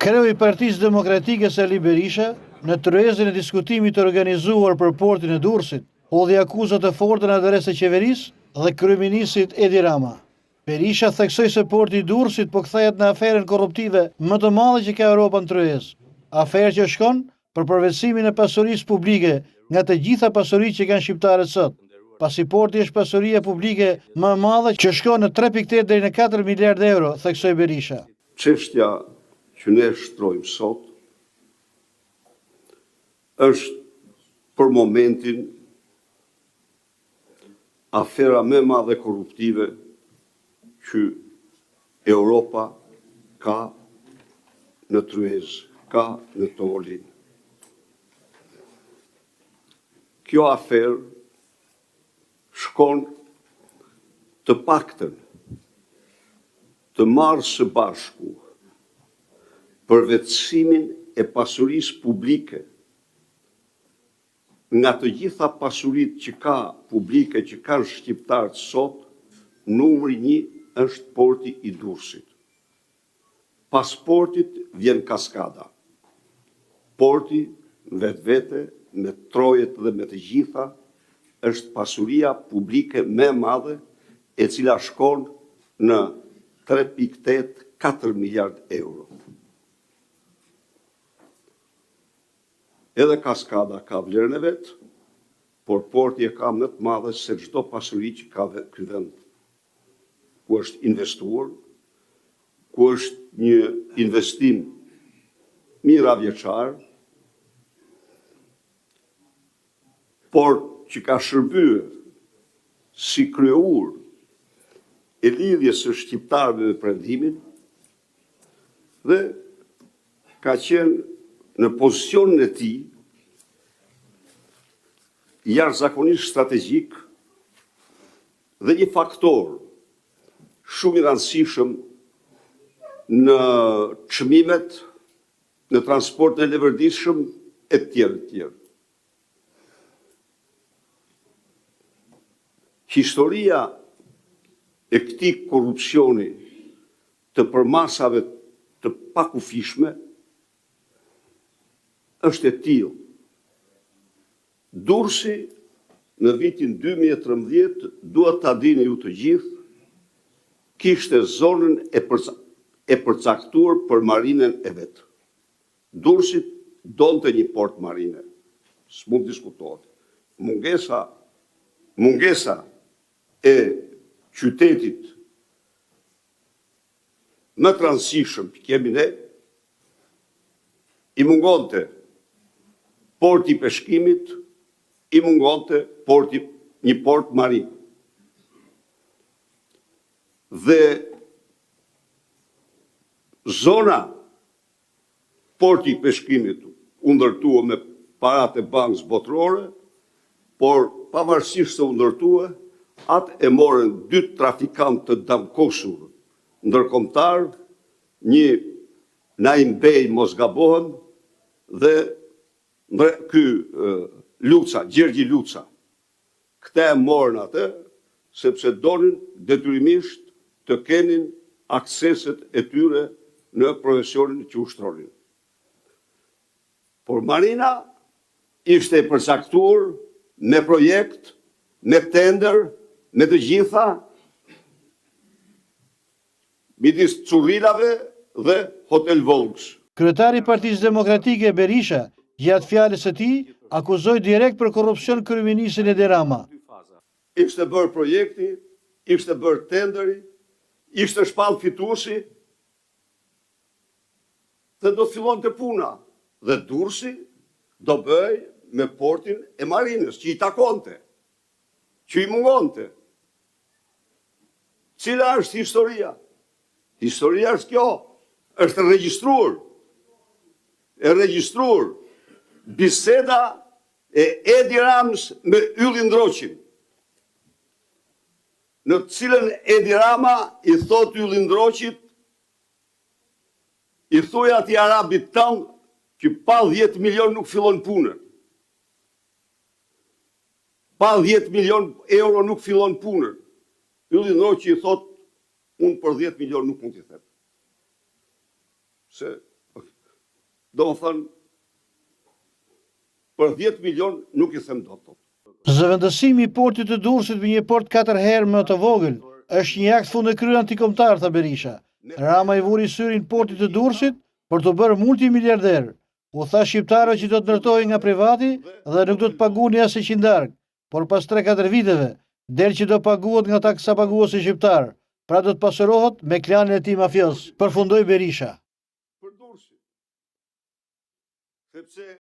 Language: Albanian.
Kreu i Partisë Demokratike Sali Berisha, në tryezën e diskutimit të organizuar për portin e Durrësit, hodhi akuza të forta në adresë të qeverisë dhe kryeministrit Edi Rama. Berisha theksoi se porti i Durrësit po kthehet në aferën korruptive më të madhe që ka Europa në tryezë, aferë që shkon për përvetësimin e pasurisë publike nga të gjitha pasuritë që kanë shqiptarët sot, pasi porti është pasuria publike më e madhe që shkon në 3.8 deri në 4 miliardë euro, theksoi Berisha. Çështja që ne shtrojmë sot është për momentin afera më e madhe korruptive që Europa ka në tryezë, ka në tavolinë. Kjo aferë shkon të paktën të marrë së bashku përvetësimin e pasurisë publike nga të gjitha pasuritë që ka publike që kanë shqiptarët sot, numri një është porti i Durrësit. Pas portit vjen kaskada. Porti në vetvete me trojet dhe me të gjitha është pasuria publike më e madhe e cila shkon në 3.8 4 miliard euro. Edhe kaskada ka vlerën e vet, por porti e ka më të madhe se çdo pasuri që ka ky vend, ku është investuar, ku është një investim mijëravjeçar, por që ka shërbyer si kryeurë e lidhjes së shqiptarëve me Perëndimin dhe ka qenë në pozicionin e tij jashtëzakonisht strategjik dhe një faktor shumë i rëndësishëm në çmimet, në transportin e leverdishëm e të tjerë e të tjerë. Historia e këtij korrupsioni të përmasave të pakufishme është e tillë. Durrësi në vitin 2013, duhet ta dini ju të gjithë, kishte zonën e e përcaktuar për marinën e vet. Durrësi donte një port marine, s'mund diskutohet. Mungesa mungesa e qytetit më të rëndësishëm që kemi ne, i mungonte porti i peshkimit, i mungonte porti, një port marin. Dhe zona porti i peshkimit u ndërtua me paratë e Bankës Botërore, por pavarësisht se u ndërtua, atë e morën dy trafikantë të damkosur ndërkombëtar, një Naim Bej mos gabohem dhe ky Luca, Gjergji Luca. Këta e morën atë sepse donin detyrimisht të kenin akseset e tyre në profesionin që ushtronin. Por Marina ishte e përcaktuar me projekt, me tender, me të gjitha, midis Currilave dhe Hotel Vollgës. Kryetari i Partisë Demokratike, Berisha, gjatë fjalës së tij, akuzoi direkt për korrupsion kryeministrin Edi Rama. Ishte bërë projekti, ishte bërë tenderi, ishte shpallë fituesi dhe do të fillonte puna dhe Durrësi do bëhej me portin e marinës që i takonte, që i mungonte. Cila është historia? Historia është kjo, është regjistruar, e regjistruar biseda e Edi Ramës me Ylli Ndroqin, në të cilën Edi Rama i thotë Ylli Ndroqit, i thuaj atij arabit tënd që pa 10 milion nuk fillon punën. Pa 10 milion euro nuk fillon punën. Ylli Ndroqi i thotë, unë për 10 milion nuk mund t'i them. Se. Domethënë, për 10 milion nuk i them dot. Zëvendësimi i portit të Durrësit me një port katër herë më të vogël është një akt fund e krye antikombëtar, tha Berisha. Rama i vuri syrin portit të Durrësit për t'u bërë multimiliarder. U tha shqiptarëve që do të ndërtohej nga privati dhe nuk do të paguani asnjë qindark, por pas 3-4 viteve del që do paguhet nga taksapaguesi shqiptar, pra do të pasurohet me klanin e tij mafioz, përfundoi Berisha. Për Durrësin. Sepse.